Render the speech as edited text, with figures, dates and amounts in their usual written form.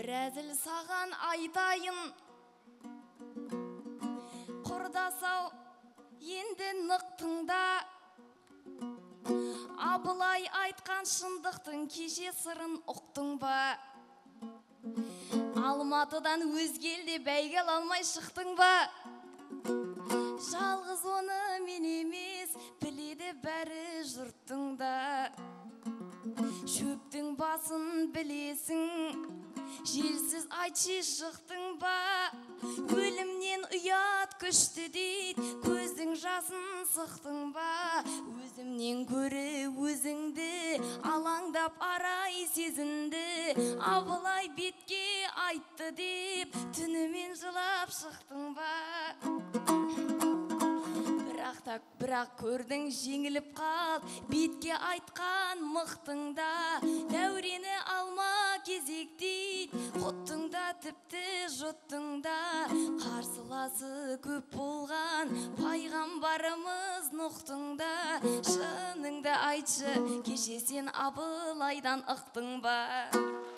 Бір әзіл саған айтайын, құрдас-ау, енді нық тыңда. Абылай айтқан шындықтың кеше сырын ұқтың ба? Алматыдан өзге елде бәйге ала алмай шықтың ба? Жалғыз оны мен емес, біледі бәрі жұрттың да. Шөптің басын білесің, желсіз айтшы жықтың ба? Өлімнен ұят күшті дейді, көздің жасын сықтың ба? Өзімнен көрі өзіңді, алаңдап арай сезінді. Абылай бетке айтты деп, түнімен жылап шықтың ба? Бірақ та бірақ көрдің жеңіліп қал, бетке айтқан мықтың да. Дәурені алма кезек дейді, құттың да тіпті жұттың да. Қарсыласы көп болған пайғамбарымыз Нұхтың да. Шыныңды айтшы, кеше сен Абылайдан ықтың ба?